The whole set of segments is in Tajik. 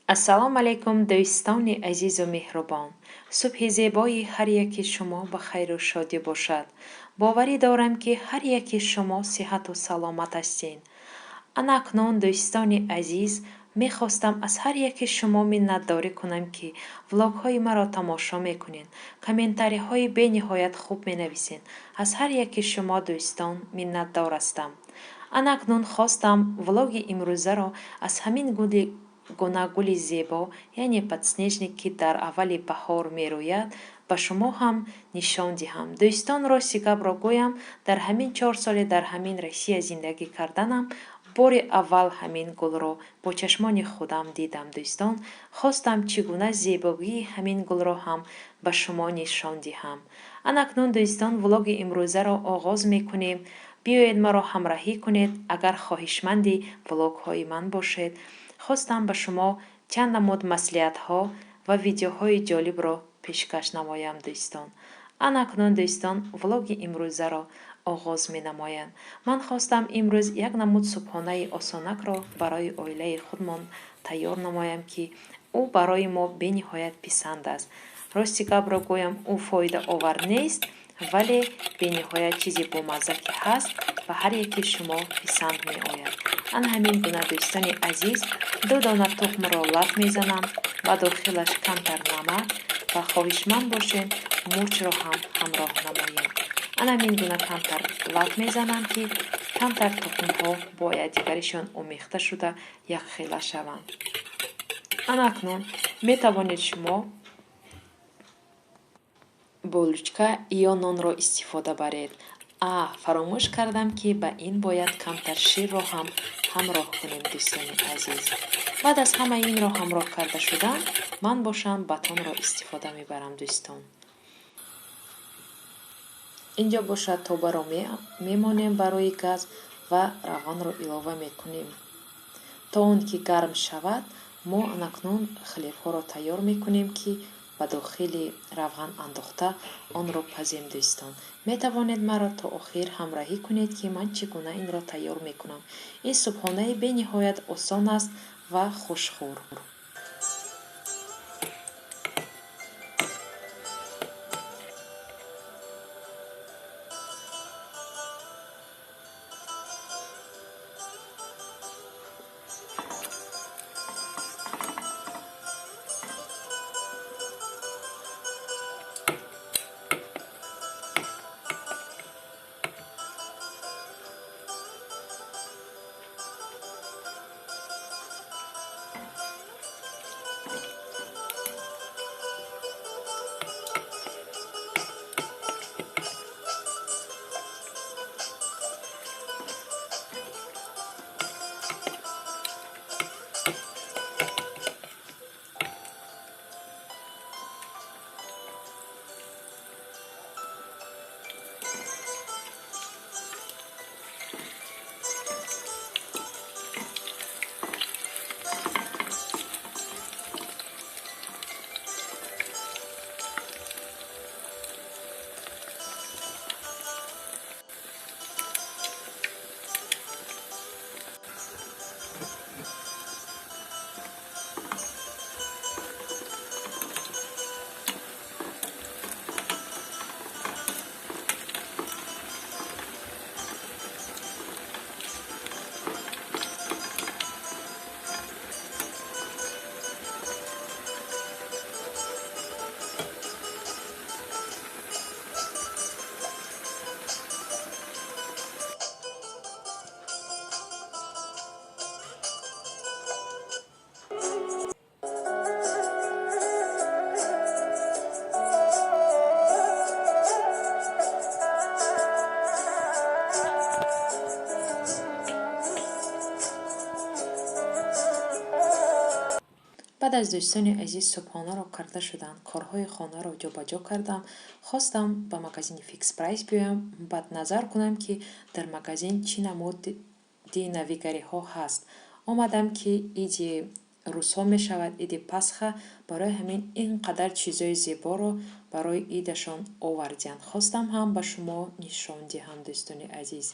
Ассалому алайкум, дӯстони азизу меҳрубон. Субҳи зебои ҳар яки шумо ба хайру шодӣ бошад. Боварӣ дорам, ки ҳар яки шумо сиҳату саломат ҳастед. Ана акнун, дӯстони азиз, мехостам аз ҳар яки шумо миннатдорӣ кунам, ки влогҳои маро тамошо мекунед, комментариҳои бениҳоят хуб менависед. Аз ҳар яки шумо, дӯстон, миннатдор ҳастам. Ана акнун хостам влоги имрӯзаро аз ҳамин гули гуна гули зебо, яъне подснежник, ки дар аввали баҳор мерӯяд, ба шумо ҳам нишон диҳам. Дӯстон, рости гапро гӯям, дар ҳамин 4 соли дар ҳамин Россия зиндагӣ карданам бори аввал ҳамин гулро бо чашмони худам дидам. Дӯстон, хостам чӣ гуна зебогии ҳамин гулро ҳам ба шумо нишон диҳам. Ана акнун, дӯстон, влоги имрӯзаро оғоз мекунем. Биёед, маро ҳамроҳӣ кунед, агар хоҳишманди влогҳои ман бошед. Хостам ба шумо чанд намуд маслиҳатҳо ва видеоҳои ҷолибро пешкаш намоям, дӯстон. Ана акнун, дӯстон, влоги имрӯзаро оғоз менамоям. Ман хостам имрӯз як намуд субҳонаи осонакро барои оилаи худмон тайёр намоям, ки ӯ барои мо бениҳоят писанд аст. Рости гапро гӯям, ӯ фоидаовар нест, вале бениҳоят чизи бомазза ки ҳаст, ба ҳар яки шумо писанд меояд. Ана ҳамин гуна, дӯстони азиз, 2 дона тухмро лат мезанам, ба дохилаш камтар намак ва, хоҳишманд бошем, мурчро ҳам ҳамроҳ намоем. Ана ҳамин гуна камтар лат мезанам, ки камтар тухмҳо бо якдигаришон омехта шуда якхела шаванд. Ана акнун метавонед шумо булочка ё нонро истифода баред. А, фаромӯш кардам, ки ба ин бояд камтар ширро ҳам ҳамроҳ кунем, дӯстони азиз. Баъд аз ҳамаи инро ҳамроҳ карда шудан, ман бошам батонро истифода мебарам, дӯстон. Инҷо бошад, тобаро мемонем барои газ ва равғанро илова мекунем. То он ки гарм шавад, мо анакнун хлебҳоро тайёр мекунем, ки ба дохили равған андохта онро пазем. Дӯстон, метавонед маро то охир ҳамроҳӣ кунед, ки ман чӣ гуна инро тайёр мекунам. Ин субҳонаи бениҳоят осон аст ва хушхӯр. Баъд аз, дӯстони азиз, субҳонаро карда шудан, корҳои хонаро ҷобаҷо кардам. Хостам ба магазини Фикс Прайс биёям, баъд назар кунам, ки дар магазин чӣ намуди навигариҳо ҳаст. Омадам, ки иди рӯзҳо мешавад, иди Пасха, барои ҳамин ин қадар чизои зеборо барои идашон овардианд. Хостам ҳам ба шумо нишон диҳам, дӯстони азиз.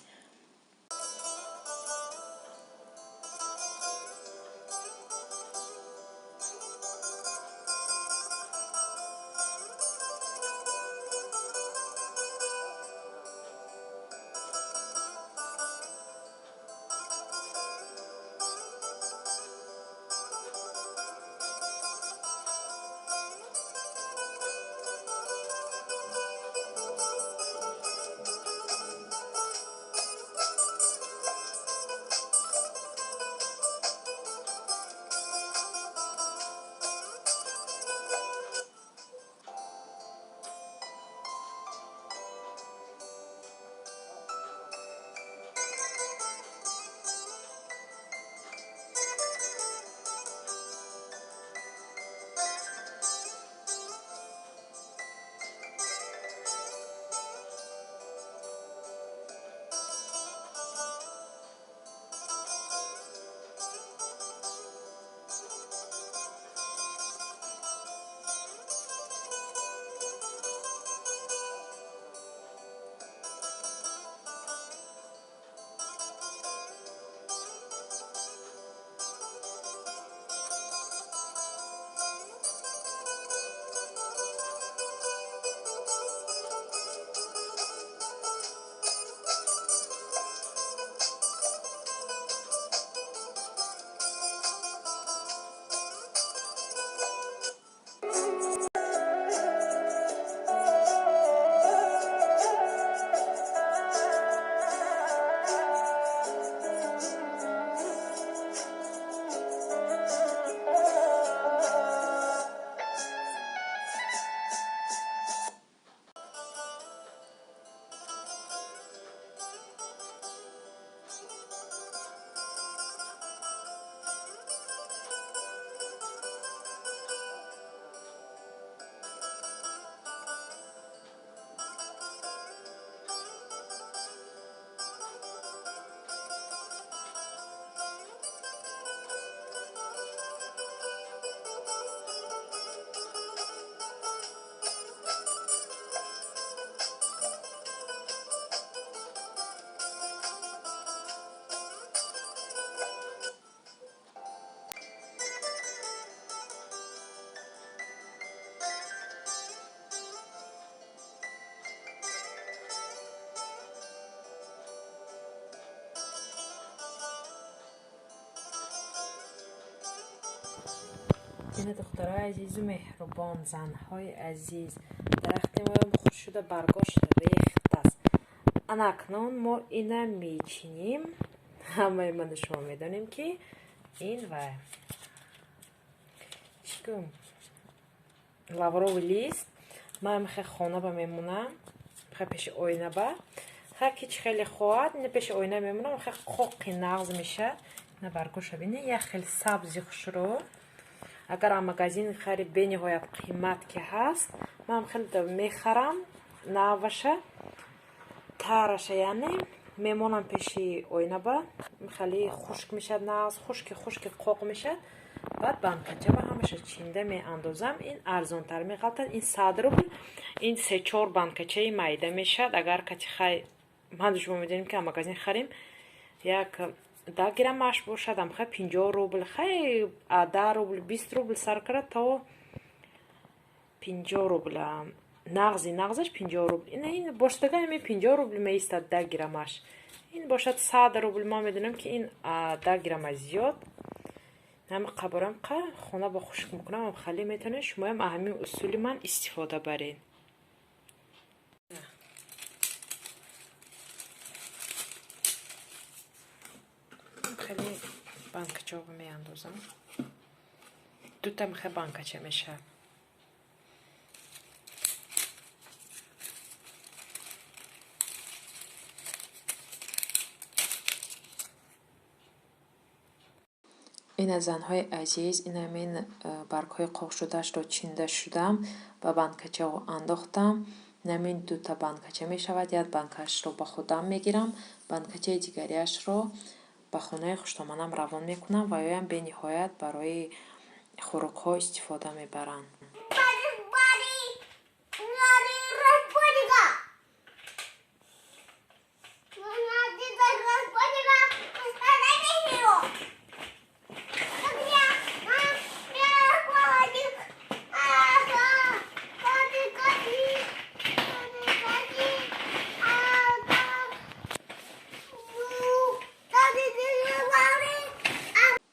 Ина духтарои азизу меҳрубон, занҳои азиз, дарахти моям хушк шуда, баргош рехтааст. Ана акнун мо ина мечинем. Ҳамаи ману шумо медонем, ки ин ва чӣ гӯм, лавровый лист. Ман хе хона ба мемонам, хе пеши оина ба. Ҳар ки чӣ хеле хоҳад, ина пеши оина мемонам, хе қоқи нағз мешавад. Ина баргоша бинед, як хел сабзи хушрӯ. Агар аз магазин хари, бениҳоят қимат ки ҳаст, ман хеле мехарам наваша, тараша, яъне мемонам пеши оина ба, хеле хушк мешавад, нағз хушки хушки қоқ мешавад. Баъд банкача ба ҳамаша чинда меандозам. Ин арзонтар меғалтад, ин 100 рубл, ин се-чор банкачаи майда мешавад. Агар кати хай ман шумо медонем, ки аз магазин харем, як 10 граммаш бошад, ам хай 50 рубл, хай 10 рубл, 20 рубл сар карда то 50 рубл. Нағзи нағзаш 50 рубл. Ин бошадага ами 50 рубл меистад 10 граммаш. Ин бошад 100 рубл. Ман медонам, ки ин 10 граммаш зиёд. Ҳами қаборам қа хона ба хушк мекунам, хеле метавонед шумоям аз ҳамин усули ман истифода баред. Хеле банкачаҳо меандозам, дута мехе банкача мешавад. Ина, занҳои азиз, ин ҳамин баргҳои қоқшудаашро чинда шудам, ба банкачаҳо андохтам. Ин дута банкача мешавад. Як банкаашро ба худам мегирам, банкачаи дигариашро ба хонаи хуштоманам равон мекунам ва ёям бениҳоят барои хӯрокҳо истифода мебаранд.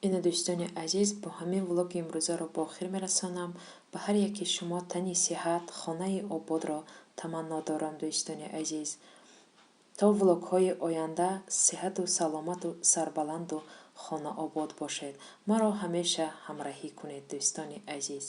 Ина, дӯстони азиз, бо ҳамин влоги имрӯзаро ба охир мерасонам. Ба ҳар яки шумо тани сиҳат, хонаи ободро таманно дорам, дӯстони азиз. То влогҳои оянда сиҳату саломату сарбаланду хонаобод бошед. Маро ҳамеша ҳамраҳӣ кунед, дӯстони азиз.